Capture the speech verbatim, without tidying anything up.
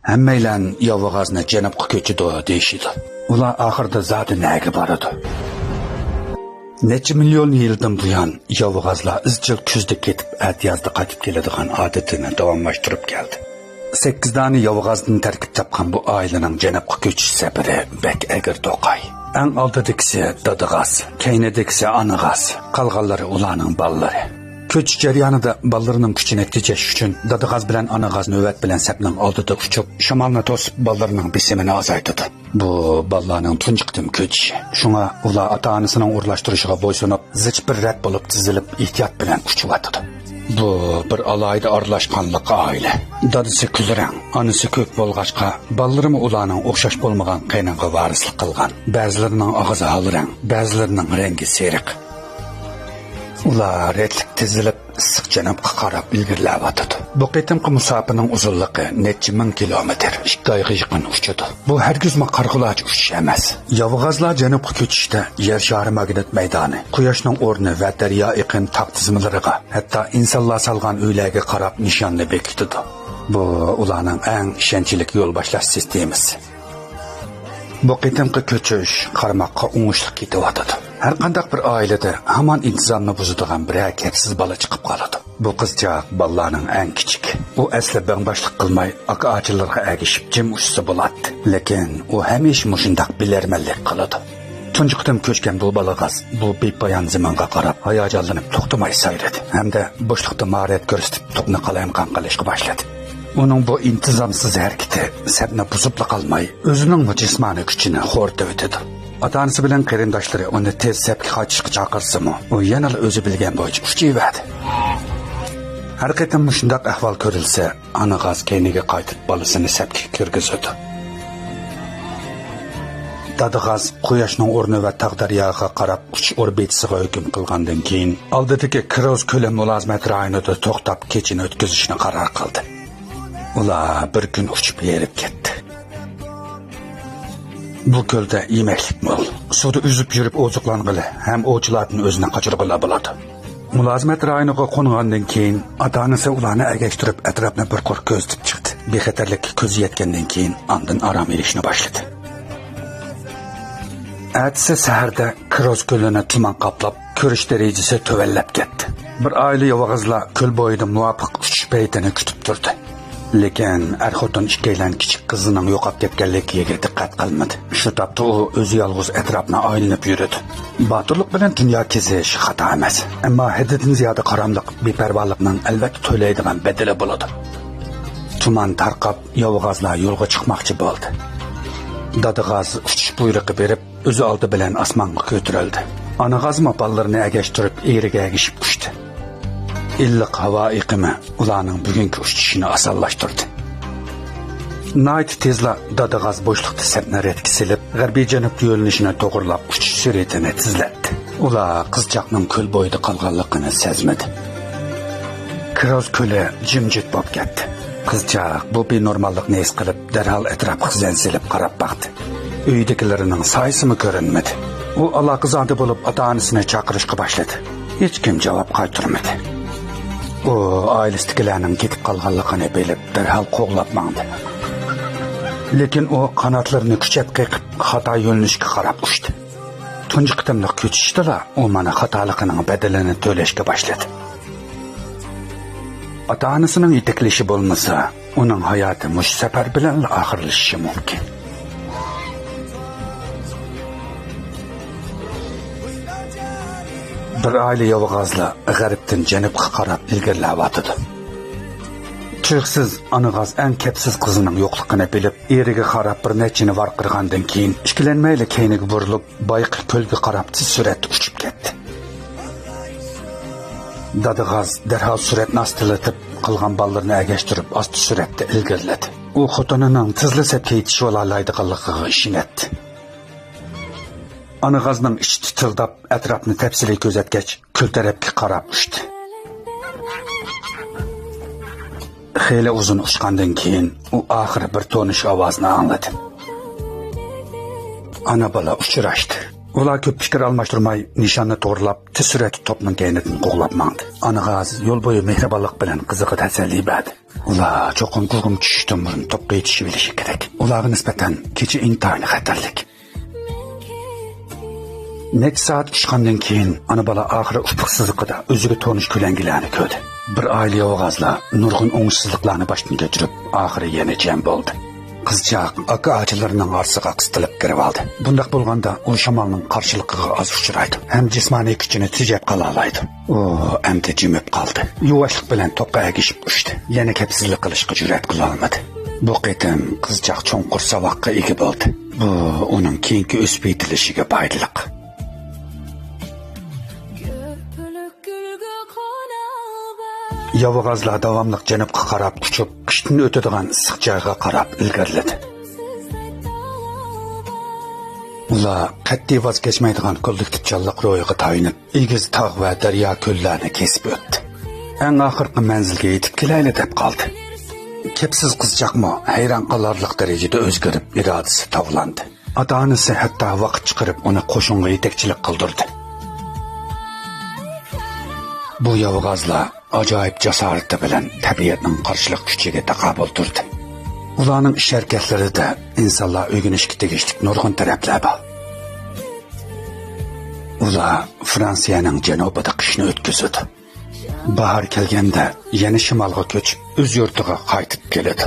ھەممەيلەن ياۋىغازنى جەنۇبقا كۆچىدۇ دېيىشىدۇ. ئۇلار ئاخىرىدا زادى نەگە بارىدۇ؟ نەچچە مىليون يىلدىن بۇيان ياۋىغازلار ئىزچىل كۈزدە كېتىپ، ئەتىيازدا قايتىپ كېلىدىغان ئادىتىنى داۋاملاشتۇرۇپ كەلدى. سەككىز دانە ياۋىغازدىن تەركىب تاپقان بۇ ئائىلىنىڭ جەنۇبقا كۆچۈش سەپىرى بەك ئەگرى-توقاي. ئەڭ ئالدىدىكىسى دادىغاز، كەينىدىكىسى ئانىغاز، قالغانلىرى ئۇلارنىڭ بالىلىرى. كۆچۈش جەريانىدا بالىلىرىنىڭ كۈچىنى تېجەش ئۈچۈن دادىغاز بىلەن ئانىغاز نۆۋەت بىلەن سەپنىڭ ئالدىدا ئۇچۇپ، شامالنى توسۇپ، بالىلىرىنىڭ بېسىمىنى ئازايتىدۇ. بۇ بالىلارنىڭ تۇنجى قېتىم كۆچۈشى. شۇڭا ئۇلار ئاتا-ئانىسىنىڭ ئورۇنلاشتۇرۇشىغا بويسۇنۇپ، زىچ بىر رەت بولۇپ تىزىلىپ، ئېھتىيات بىلەن ئۇچۇۋاتىدۇ. بۇ بىر ئالاھىدە ئارىلاشقانلىق ئائىلە. دادىسى كۈلرەڭ، ئانىسى كۆك بولغاچقا، بالىلىرىمۇ ئۇلارنىڭ ئوخشاش بولمىغان قېنىغا ۋارىسلىق قىلغان. بەزىلىرىنىڭ ئاغزى ھال رەڭ، بەزىلىرىنىڭ رەڭگى سېرىق. ئۇلار رەتلىك تىزىلىپ، ئىسسىق جەنۇبقا قاراپ ئىلگىرىلەۋاتىدۇ. بۇ قېتىمقى مۇساپىنىڭ ئۇزۇنلۇقى نەچچە مىڭ كىلومېتىر، ئىككى ئايغا يېقىن ئۇچىدۇ. بۇ ھەرگىزمۇ قارىغۇلارچە ئۇچۇش ئەمەس. ياۋىغازلار جەنۇبقا كۆچۈشتە يەر شارى ماگنىت مەيدانى، قۇياشنىڭ ئورنى ۋە دەريا ئېقىن تاغ تىزمىلىرىغا، ھەتتا ئىنسانلار سالغان ئۆيلەرگە قاراپ نىشاننى بېكىتىدۇ. بۇ ئۇلارنىڭ ئەڭ ئىشەنچلىك يول باشلاش سىستېمىسى. بۇ قېتىمقى كۆچۈش قارىماققا ئوڭۇشلۇق كېتىۋاتىدۇ. ھەر قانداق بىر ئائىلىدە ھامان ئىنتىزامنى بۇزىدىغان بىرەر كەپسىز بالا چىقىپ قالىدۇ. بۇ قىزچاق بالىلارنىڭ ئەڭ كىچىكى. ئۇ ئەسلى بەڭباشلىق قىلماي، ئاكا-ئاچىلىرىغا ئەگىشىپ جىم ئۇچسا بولاتتى. لېكىن ئۇ ھەمىشە مۇشۇنداق بىلەرمەنلىك قىلىدۇ. تۇنجى قېتىم كۆچكەن بۇ بالىغاز بۇ بىپايان زېمىنغا قاراپ ھاياجانلىنىپ توختىماي سايرىدى ھەمدە بوشلۇقتا ماھارەت كۆرسىتىپ توپنى قالايمىقان قىلىشقا باشلىدى. ئۇنىڭ بۇ ئىنتىزامسىز ھەرىكىتى سەپنى بۇزۇپلا قالماي، ئۆزىنىڭمۇ جىسمانىي كۈچىنى خورىتىۋېتىدۇ. ئاتا-ئانىسى بىلەن قېرىنداشلىرى ئۇنى تېز سەپكە قايتىشقا چاقىرسىمۇ، ئۇ يەنىلا ئۆزى بىلگەن بويىچە ئۇچۇۋەردى. ھەر قېتىم مۇشۇنداق ئەھۋال كۆرۈلسە، ئانىغاز كەينىگە قايتىپ بالىسىنى سەپكە كىرگۈزىدۇ. دادىغاز قۇياشنىڭ ئورنى ۋە تاغ دەرياغا قاراپ ئۇچۇش ئوربىتىسىغا ھۆكۈم قىلغاندىن كېيىن، ئالدىدىكى كروز كۆلى مۇلازىمەت رايونىدا توختاپ كېچىنى ئۆتكۈزۈشنى قارار قىلدى. ئۇلار بىر كۈن ئۇچۇپ ھېرىپ كەتتى. بۇ كۆلدە يېمەكلىك مول. سۇدا ئۈزۈپ يۈرۈپ ئوزۇقلانغىلى ھەم ئوۋچىلاردىن ئۆزىنى قاچۇرغىلى بولىدۇ. مۇلازىمەت رايونىغا قونغاندىن كېيىن، ئاتا-ئانىسى ئۇلارنى ئەگەشتۈرۈپ، ئەتراپنى بىر قۇر كۆزىتىپ چىقتى. بىخەتەرلىككە كۆزى يەتكەندىن كېيىن، ئاندىن ئارام ئېلىشنى باشلىدى. ئەتىسى سەھەردە كروز كۆلىنى تۇمان قاپلاپ، كۆرۈش دەرىجىسى تۆۋەنلەپ كەتتى. بىر ئائىلە ياۋىغازلار كۆل بويىدا مۇۋاپىق ئۇچۇش پەيتىنى كۈتۈپ تۇردى. لېكىن ئەر-خوتۇن ئىككىيلەن كىچىك قىزىنىڭ يوقاپ كەتكەنلىكىگە دىققەت قىلمىدى. شۇ تاپتا ئۇ ئۆزى يالغۇز ئەتراپنى ئايلىنىپ يۈرىدۇ. باتۇرلۇق بىلەن دۇنيا كېزىش خاتا ئەمەس، ئەمما ھەددىدىن زىيادە قاراملىق، بىپەرۋالىقنىڭ ئەلۋەتتە تۆلەيدىغان بەدىلى بولىدۇ. تۇمان تارقاپ، ياۋىغازلار يولغا چىقماقچى بولدى. دادىغاز ئۇچۇش بۇيرۇقى بېرىپ، ئۆزى ئالدى بىلەن ئاسمانغا كۆتۈرۈلدى. ئانىغازمۇ بالىلىرىنى ئەگەشتۈرۈپ، ئېرىگە ئەگىشىپ ئۇچتى. ئىللىق ھاۋا ئېقىمى ئۇلارنىڭ بۈگۈنكى ئۇچۇشىنى ئاسانلاشتۇردى. ناھايىتى تېزلا دادىغاز بوشلۇقتا سەپنى رەتكە سېلىپ، غەربىي جەنۇب يۆنىلىشىنى توغرىلاپ ئۇچۇش سۈرئىتىنى تېزلەتتى. ئۇلار قىزچاقنىڭ كۆل بويىدا قالغانلىقىنى سەزمىدى. كروز كۆلى جىمجىت بولۇپ كەتتى. قىزچاق بۇ بىنورماللىقنى ھېس قىلىپ، دەرھال ئەتراپقا زەن سېلىپ قاراپ باقتى. ئۆيدىكىلىرىنىڭ سايىسىمۇ كۆرۈنمىدى. ئۇ ئالاقىزادە بولۇپ، ئاتا-ئانىسىنى چاقىرىشقا باشلىدى. ھېچكىم جاۋاب قايتۇرمىدى. ئۇ ئائىلىسىدىكىلەرنىڭ كېتىپ قالغانلىقىنى بىلىپ، دەرھال قوغلاپ ماڭدى. لېكىن ئۇ قاناتلىرىنى كۈچەپ قېقىپ، خاتا يۆنىلىشكە قاراپ ئۇچتى. تۇنجى قېتىملىق كۆچۈشتىلا ئۇ مانا خاتالىقىنىڭ بەدىلىنى تۆلەشكە باشلىدى. ئاتا-ئانىسىنىڭ يېتەكلىشى بولمىسا، ئۇنىڭ ھاياتى مۇشۇ سەپەر بىلەنلا ئاخىرلىشىشى مۇمكىن. بىر ئائىلە ياۋىغازلار غەربتىن جەنۇبقا قاراپ ئىلگىرىلەۋاتىدۇ. تۇيۇقسىز ئانىغاز ئەڭ كەپسىز قىزىنىڭ يوقلۇقىنى بىلىپ، ئېرىگە قاراپ بىر نەچچىنى ۋارقىرىغاندىن كېيىن، ئىككىلەنمەيلا كەينىگە بۇرۇلۇپ، بايىقى كۆلگە قاراپ تېز سۈرئەتتە ئۇچۇپ كەتتى. دادىغاز دەرھال سۈرئەتنى ئاستىلىتىپ، قالغان بالىلىرىنى ئەگەشتۈرۈپ، ئاستا سۈرئەتتە ئىلگىرىلىدى. ئۇ خوتۇنىنىڭ تېزلا سەپكە يېتىشىۋالالايدىغانلىقىغا ئىشىنەتتى. ئانىغازنىڭ ئىچى تىتىلداپ، ئەتراپنى تەپسىلىي كۆزەتكەچ، كۆل تەرەپكە قاراپ ئۇچتى. خېلى ئۇزۇن ئۇچقاندىن كېيىن، ئۇ ئاخىرى بىر تونۇش ئاۋازنى ئاڭلىدى. ئانا-بالا ئۇچراشتى. ئۇلار كۆپ پىكىر ئالماشتۇرماي، نىشاننى توغرىلاپ، تېز سۈرئەتتە توپنىڭ كەينىدىن قوغلاپ ماڭدى. ئانىغاز يول بويى مېھرىبانلىق بىلەن قىزىغا تەسەللى بەردى. ئۇلار چوقۇم گۇگۇم چۈشۈشتىن بۇرۇن توپقا يېتىشىۋېلىشى كېرەك. ئۇلارغا نىسبەتەن كېچە ئىنتايىن خەتەرلىك. نەچچە سائەت ئۇچقاندىن كېيىن، ئانا-بالا ئاخىرى ئۇپۇق سىزىقىدا ئۆزىگە تونۇش كۆلەڭگىلەرنى كۆردى. بىر ئائىلە ياۋىغازلار نۇرغۇن ئوڭۇشسىزلىقلارنى باشتىن كەچۈرۈپ، ئاخىرى يەنە جەم بولدى. قىزچاق ئاكا-ئاچىلىرىنىڭ ئارىسىغا قىستىلىپ كىرىۋالدى. بۇنداق بولغاندا، ئۇ شامالنىڭ قارشىلىقىغا ئاز ئۇچرايدۇ ھەم جىسمانىي كۈچىنى تېجەپ قالالايدۇ. ئۇ ئەمدى جىمىپ قالدى. يۇۋاشلىق بىلەن توپقا ئەگىشىپ ئۇچتى. يەنە كەپسىزلىك قىلىشقا جۈرئەت قىلالمىدى. بۇ قېتىم قىزچاق چوڭقۇر ساۋاققا ئىگە بولدى. بۇ ئۇنىڭ كېيىنكى ئۆسۈپ يېتىلىشىگە پايدىلىق. ياۋىغازلار داۋاملىق جەنۇبقا قاراپ ئۇچۇپ، قىشتىن ئۆتىدىغان ئىسسىق جايغا قاراپ ئىلگىرىلىدى. ئۇلار قەتئىي ۋاز كەچمەيدىغان كوللېكتىپچانلىق روھىغا تايىنىپ، ئېگىز تاغ ۋە دەريا، كۆللەرنى كېسىپ ئۆتتى. ئەڭ ئاخىرقى مەنزىلگە يېتىپ كېلەيلى دەپ قالدى. كەپسىز قىزچاقمۇ ھەيران قالارلىق دەرىجىدە ئۆزگىرىپ، ئىرادىسى تاۋلاندى. ئاتا-ئانىسى ھەتتا ۋاقىت چىقىرىپ ئۇنى قوشۇنغا يېتەكچىلىك قىلدۇردى. بۇ ياۋىغازلار ئاجايىپ جاسارىتى بىلەن تەبىئەتنىڭ قارشىلىق كۈچىگە تاقابىل تۇردى. ئۇلارنىڭ ئىش-ھەرىكەتلىرىدە ئىنسانلار ئۆگىنىشكە تېگىشلىك نۇرغۇن تەرەپلەر بار. ئۇلار فرانسىيەنىڭ جەنۇبىدا قىشنى ئۆتكۈزىدۇ. باھار كەلگەندە يەنە شىمالغا كۆچۈپ، ئۆز يۇرتىغا قايتىپ كېلىدۇ.